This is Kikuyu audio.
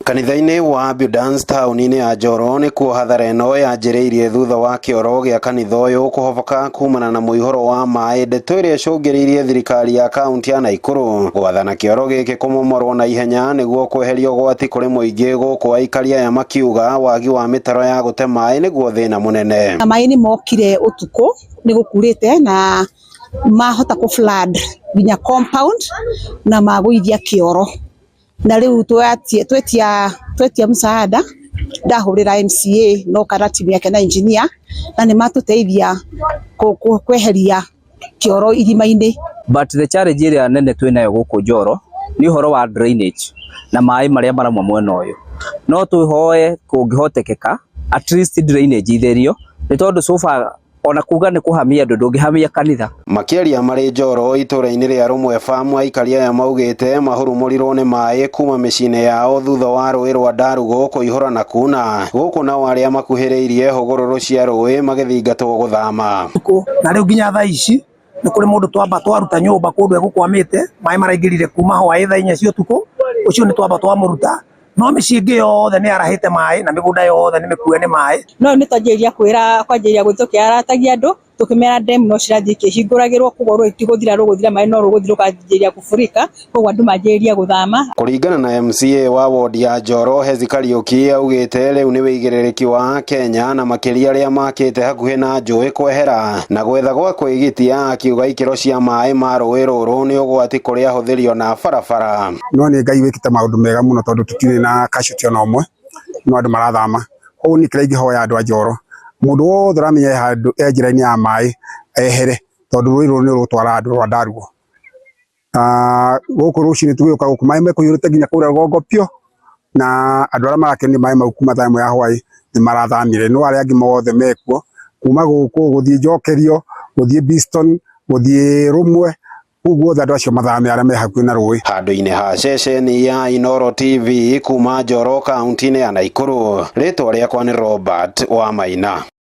Kanitha-inĩ wa Abundance taũni-inĩ ya Njoro nĩkuo hathara ĩno yanjĩrĩirie thutha wa kĩoro gĩa kanitha ũyũ kũhoboka kumana na mũihũro wa maĩ, ndeto ĩrĩa ĩcũngĩrĩirie thirikari ya kaunti ya Naikuru gwathana kĩoro gĩkĩ kũmomorwo na ihenya nĩguo kweheria ũgwati kũrĩ mũingĩ, gũkũ aikari aya makiuga wagi wa mĩtaro ya gũte maĩ nĩguo thĩna mũnene. Maĩ nĩ mokire ũtukũ nĩ gũkurĩte na mahota kũ flood nginya compound na magũithia kĩoro, na rĩu twetia msaada, ndahũrĩra MCA no kana timu yake na engineer na nĩ matũteithia kweheria kĩoro irima-inĩ. But the challenge ĩrĩa nene twĩnayo gũkũ Njoro nĩ ũhoro wa drainage na maĩ marĩa marauma mwena ũyũ. No twĩhoe kũngĩhotekeka at least drainage itherio, nĩ tondũ so far ona kuga nĩ kũhamia andũ, ndũngĩhamia kanitha. Makĩaria marĩ Njoro itũra-inĩ rĩa Rũmwe Farm, aikari aya maugĩte mahurumũrirwo nĩ maĩ kuma mĩciĩ-inĩ yao thutha wa rũĩ rwa Ndarugũ kũihũra na kuna, gũkũ nao arĩa makuhĩrĩirie hũgũrũrũ cia rũĩ magĩthingatwo gũthama. Na rĩu nginya thaa ici nĩ kũrĩ mũndũ twamba twaruta nyũmba kũndũ egũkwamĩte, maĩ maraingĩrire kuma hwaĩ thaa 4 cia ũtukũ, ũcio nĩ twamba twamũruta, no mĩciĩ ĩngĩ yothe nĩ yarahĩte maĩ na mĩgũnda yothe nĩ mĩkue nĩ maĩ. No nĩ twanjĩrĩria kwĩra kwanjĩrĩria gũthiĩ tũkĩaratagia andũ tũkĩmera dam no cirathiĩ ikĩhingũragĩrwo, koguo rũĩ ti gũthira rũgũthira, maĩ no rũgũthiĩ rũkanjĩrĩria kũfurika, koguo andũ manjĩrĩrie gũthama. Kũringana na MCA wa wodi ya Njoro Hezi Kariuki, augĩte rĩu nĩ wĩigĩrĩrĩki wa Kenya na makĩria arĩa makĩte hakuhĩ na njũĩ kwehera na gwetha gwa kwĩgitia, akiuga ikĩro cia maĩ ma rũĩ rũrũ nĩ ũgwati kũrĩ ahũthĩri ona barabara. No nĩ Ngai wĩkĩte maũndũ mega mũno tondũ tũtirĩ na casualty ona ũmwe, no andũ marathama. Koguo niĩ kĩrĩa ingĩhoya andũ a Njoro, mũndũ wothe ũramenya e handũ e njĩra-inĩ ya maĩ ehere, tondũ rũĩ rũrũ nĩ rũgũtwara andũ rwa Ndarugo. Gũkũ rũcinĩ tũgĩũka gũkũ maĩ mekũiyũrĩte nginya kũrĩa rũgongo piũ, na andũ arĩa marakenio nĩ maĩ mau kuma thaa 1 ya hwaĩ nĩ marathamire, no arĩa angĩ mothe mekuo kuma gũkũ gũthiĩ Njokerio, gũthiĩ Biston, gũthiĩ Rũmwe, kũu guothe andũ acio mathame arĩa me hakuhĩ na rũĩ. Handũ-inĩ ha ceceni ya Inooro TV kuma Njoro kaunti-inĩ ya Naikuru, rĩtwa rĩakwa nĩ Robert Wamaina.